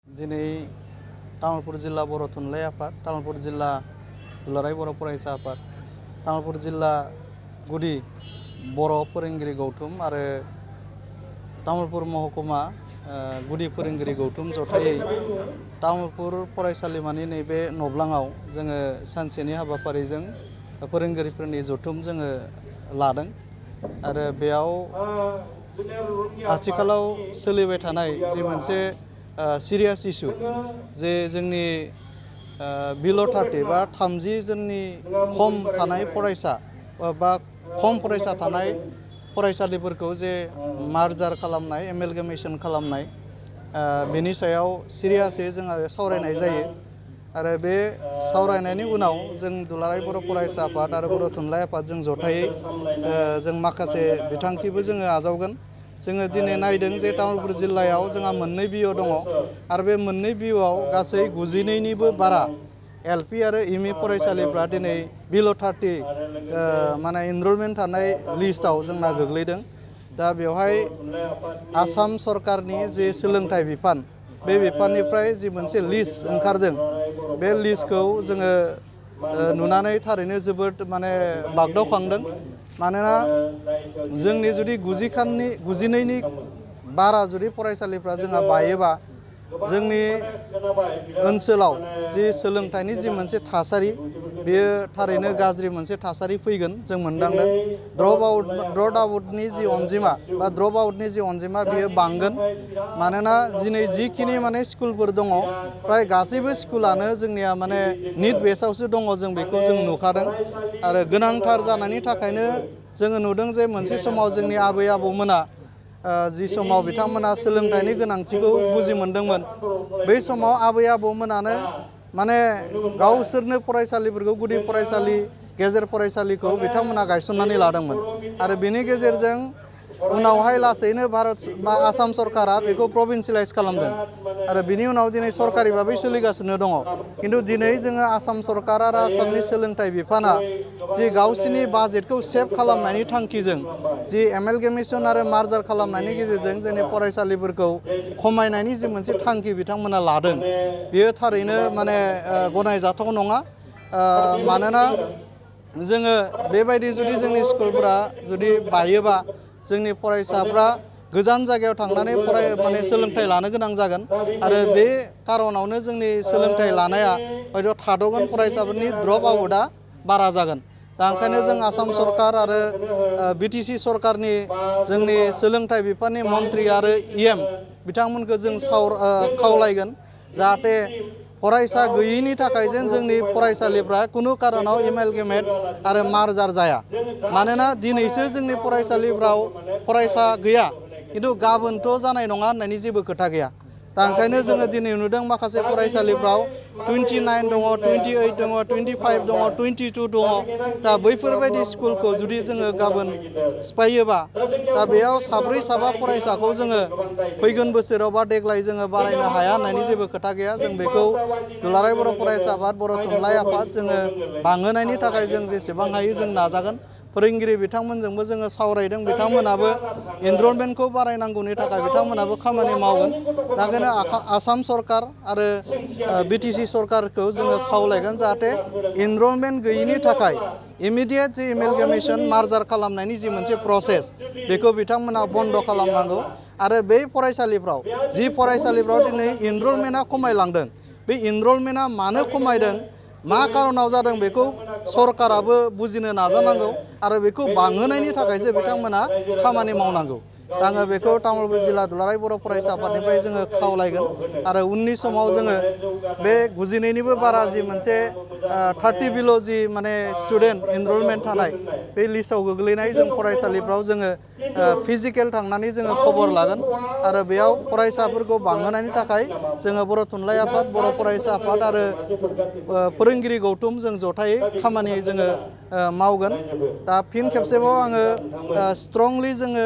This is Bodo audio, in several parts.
दिनै तामुलपुर जिल्ला बर' थुनलाइ आफाद, तामुलपुर जिल्ला दुलाराय बर' फरायसा आफाद, तामुलपुर जिल्ला गुदि बर' फोरोंगिरि गौथुम आरो तामुलपुर महकुमा गुदि फोरोंगिरि गौथुम जथायै तामुलपुर फरायसालिमानि नैबे नब्लाङाव जोङो सानसेनि हाबाफारिजों फोरोंगिरिफोरनि जथुम जोङो लादों आरो बेयाव आथिखालाव सोलिबाय थानाय जि मोनसे सिरियास इसु जे जोंनि बिल' 30 बा 30 जननि खम थानाय फरायसा बा खम फरायसा थानाय फरायसालिफोरखौ जे मार्जार खालामनाय एमेलगामेशन खालामनाय बेनि सायाव सिरियासै जोङो सावरायनाय जायो आरो बे सावरायनायनि उनाव जों दुलाराय बर' फरायसा आफाद आरो बर' थुनलाइ आफाद जों जथायै जों माखासे बिथांखिबो जोङो आजावगोन। जोङो दिनै नायदों जे तामुलपुर जिल्लायाव जोंहा मोननै बिअ दङ आरो बे मोननै बिअआव गासै 92निबो बारा एलपि आरो एमइ फरायसालिफ्रा दिनै बिल' 30 माने इनरलमेन्ट थानाय लिस्टआव जोंना गोग्लैदों। दा बेवहाय आसाम सरकारनि जे सोलोंथाइ बिफान बे बिफाननिफ्राय जि मोनसे लिस्ट ओंखारदों बे लिस्टखौ जोङो नुनानै थारैनो जोबोद माने बागदावखांदों। मानोना जोंनि जुदि 92नि बारा जुदि फरायसालिफ्रा जोंहा बायोबा जोंनि ओनसोलाव जि सोलोंथाइनि जि मोनसे थासारि बेयो थारैनो गाज्रि मोनसे थासारि फैगोन जों मोनदांदों। ड्रप आउटनि जि अनजिमा बा ड्रप आउटनि जि अनजिमा बेयो बांगोन। मानोना दिनै जिखिनि माने स्कुलफोर दङ फ्राय गासैबो स्कुलानो जोंनिया माने निट बेसआवसो दङ, जों बेखौ जों नुखादों आरो गोनांथार जानायनि थाखायनो जोङो नुदों जे मोनसे समाव जोंनि आबै आबौमोना जि समाव बिथांमोना सोलोंथाइनि गोनांथिखौ बुजि मोनदोंमोन बै समाव आबै आबौमोनानो माने गावसोरनो फरायसालिफोरखौ गुदि फरायसालि गेजेर फरायसालिखौ बिथांमोना गायसननानै लादोंमोन आरो बेनि गेजेरजों उनावहाय लासैनो भारत बा आसाम सरकारा बेखौ प्रभिन्सियेलाइज खालामदों आरो बिनि उनाव दिनै सरकारि भाबै सोलिगासिनो दङ। खिन्थु दिनै जोङो आसाम सरकार आरो आसामनि सोलोंथाइ बिफाना जि गावसिनि बाजेटखौ सेभ खालामनायनि थांखिजों जि एमेलगामेशन आरो मार्जार खालामनायनि गेजेरजों जोंनि फरायसालिफोरखौ खमायनायनि जि मोनसे थांखि बिथांमोना लादों बेयो थारैनो माने गनायजाथाव नङा। मानोना जोङो बेबायदि जुदि जोंनि स्कुलफोरा जुदि बायोबा जोंनि फरायसाफ्रा गोजान जायगायाव थांनानै माने सोलोंथाइ लानो गोनां जागोन आरो बे खार'नावनो जोंनि सोलोंथाइ लानाया हयथ' थाद'गोन, फरायसाफोरनि ड्रप आउटआ बारा जागोन। दा ओंखायनो जों आसाम सरकार आरो बिटिसि सरकारनि जोंनि सोलोंथाइ बिफाननि मन्त्रि आरो इएम बिथांमोनखौ जों खावलायगोन जाहाथे फरायसा गैयैनि थाखाय जेन जोंनि फरायसालिफ्रा खुनु कारनाव एमेलगामेट आरो मार्जार जाया। मानोना दिनैसो जोंनि फरायसालिफ्राव फरायसा गैया खिन्थु गाबोनथ' जानाय नङा होननायनि जेबो खोथा गैया। दा ओंखायनो जोङो दिनै नुदों माखासे फरायसालिफ्राव 29 दङ, 28 दङ, 25 दङ, 22 दङ। दा बैफोरबायदि स्कुलखौ जुदि जोङो गाबोन सिफायोबा दा बेयाव साब्रै साबा फरायसाखौ जोङो फैगोन बोसोराव बा देग्लाय जोङो बारायनो हाया होननायनि जेबो खोथा गैया। जों बेखौ दुलाराय बर' फरायसा आफाद, बर' थुनलाइ आफाद जोङो बांहोनायनि थाखाय जों जेसेबां हायो जों नाजागोन। फोरोंगिरि बिथांमोनजोंबो जोङो सावरायदों, बिथांमोनाबो एनरलमेन्टखौ बारायनांगौनि थाखाय बिथांमोनाबो खामानि मावगोन। दा ओंखायनो आसाम सरकार आरो बिटिसि सरकारखौ जोङो खावलायगोन जाहाथे एनरलमेन्ट गैयैनि थाखाय इमिडियेट जि एमेलगामेशन मार्जार खालामनायनि जि मोनसे प्रसेस बेखौ बिथांमोना बन्द' खालामनांगौ आरो बे फरायसालिफ्राव जि फरायसालिफ्राव दिनै एनरलमेन्टआ खमायलांदों बे एनरलमेन्टआ मानो खमायदों, मा खारनाव जादों बेखौ सरकाराबो बुजिनो नाजानांगौ आरो बेखौ बांहोनायनि थाखायसो बिथांमोना खामानि मावनांगौ। दा आङो बेखौ तामुलपुर जिल्ला दुलाराय बर' फरायसा आफादनिफ्राय जोङो खावलायगोन आरो उननि समाव जोङो बे 92निबो बारा जि मोनसे 30 बिल' जि माने स्टुडेन्ट एनरलमेन्ट थानाय बे लिस्टआव गोग्लैनाय जों फरायसालिफ्राव जोङो फिजिकेल थांनानै जोङो खबर लागोन आरो बेयाव फरायसाफोरखौ बांहोनायनि थाखाय जोङो बर' थुनलाइ आफाद, बर' फरायसा आफाद आरो फोरोंगिरि गौथुम जों जथायै खामानि जोङो मावगोन। दा फिन खेबसेबाव आङो स्ट्रंलि जोङो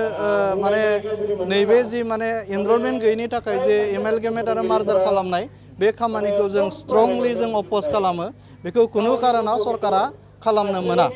माने नैबे जि माने एनरलमेन्ट गैयैनि थाखाय जे एमेलगामेट आरो मार्जार खालामनाय बे खामानिखौ जों स्ट्रंलि जों अप'ज खालामो। बेखौ खुनु कारनाव सरकारा खालामनो मोना।